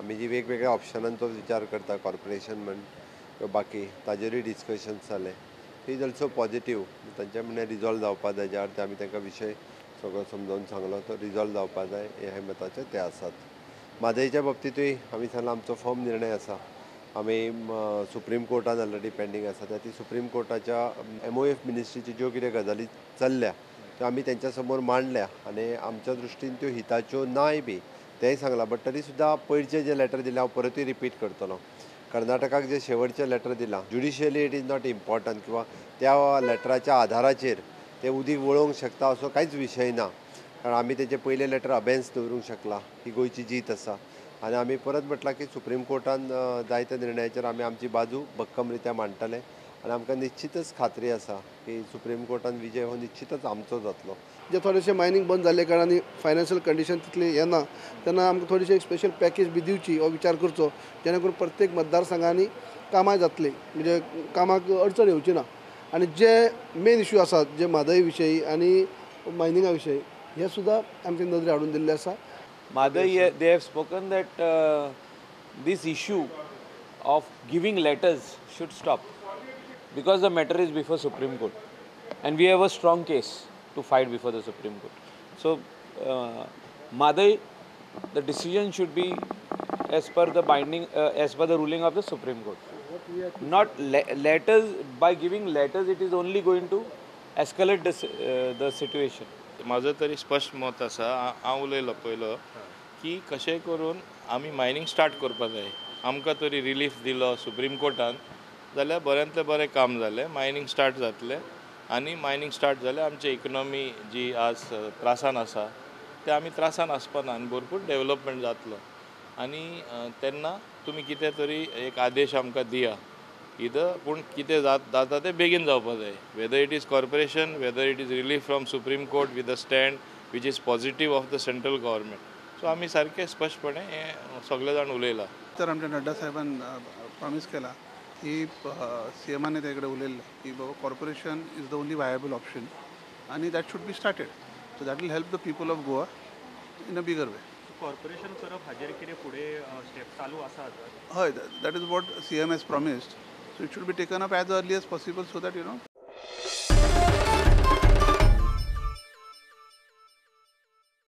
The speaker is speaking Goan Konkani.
आमी जी वेगवेगळ्या ऑप्शनांचो विचार करता कॉर्पोरेशन म्हण किंवा बाकी ताजेरूय डिस्कशन्स जाले. Is also positive. तांचे म्हणणें रिजॉल्व जावपा जाय, ज्या अर्थे आमी तांकां विशय सगळो समजावन सांगलो तो रिजॉल्व जावपा जाय हे मताचे ते आसात. म्हादयच्या बाबतींतूय आमी सांगलां आमचो फर्म निर्णय आसा. आमी सुप्रीम कोर्टान ऑलरेडी पेंडींग आसा त्या ती सुप्रीम कोर्टाच्या MOF मिनिस्ट्रीच्यो ज्यो कितें गजाली चल्ल्या त्यो आमी तेंच्या समोर मांडल्या आनी आमच्या दृश्टीन त्यो हिताच्यो नाय बी तेंय सांगलां. बट तरी सुद्दां पयरचें जें लेटर दिलें हांव परतूय रिपीट करतलो. कर्नाटकाक जें शेवटचें लेटर दिलां judicially it is not important किंवा त्या लेटराच्या आधाराचेर तें उदीक वळोवंक शकता असो कांयच विशय ना, कारण आमी तेजें पयलें लेटर अबेन्स दवरूंक शकला ही गोंयची जीत आसा. आनी आमी परत म्हटलां की सुप्रीम कोर्टान जायत्या निर्णयाचेर आमी आमची बाजू भक्कम रित्या मांडटले आनी आमकां निश्चितच खात्री आसा की सुप्रीम कोर्टान विजय हो निश्चितच आमचो जातलो. जे थोडेशे मायनींग बंद जाल्ले कारणान फायनान्शियल कंडिशन तितली येना तेन्ना आमकां थोडीशी एक स्पेशल पॅकेज बी दिवची हो विचार करचो, जेणे करून प्रत्येक मतदारसंघांनी कामां जातली, म्हणजे कामाक अडचण येवची ना. आनी जे मेन इश्यू आसात जे म्हादय विशयी आनी मायनिंगा विशयी हे सुद्दां आमचे नदरे हाडून दिल्ले आसा. Mhadei, they have spoken that this issue of giving letters should stop because the matter is before Supreme Court and we have a strong case to fight before the Supreme Court. So, Mhadei, the decision should be as per the binding, as per the ruling of the Supreme Court. Not letters, by giving letters it is only going to escalate the situation. म्हाजो तरी स्पश्ट मत आसा, हांव उलयलो पयलो की कशें करून आमी मायनींग स्टार्ट करपा जाय. आमकां तरी रिलीफ दिलो सुप्रीम कोर्टान जाल्यार बऱ्यांतलें बरें काम जालें, मायनींग स्टार्ट जातलें आनी मायनींग स्टार्ट जालें आमची इकॉनॉमी जी आज त्रासान आसा ते आमी त्रासान आसपाना आनी भरपूर डेवलपमेंट जातलो. आनी तेन्ना तुमी कितें तरी एक आदेश आमकां दिया इधर, पूण कितें जाता तें बेगीन जावपा जाय. Whether it is corporation, whether it is relief from Supreme Court with a stand which is positive of the central government. So आमी सारकें स्पश्टपणे हें सगळे जाण उलयलां. तर आमच्या नड्डा साहेबान प्रॉमीस केला की सी एमाने ते कडेन उलयल्लें की बाबा corporation is the only viable option आनी that should be started. So that will help the people of Goa in a bigger way. Corporation करप हाजेर कितें फुडें स्टेप चालू आसात? हय, that is what CM has promised. So it should be taken up as early as possible so that, you know,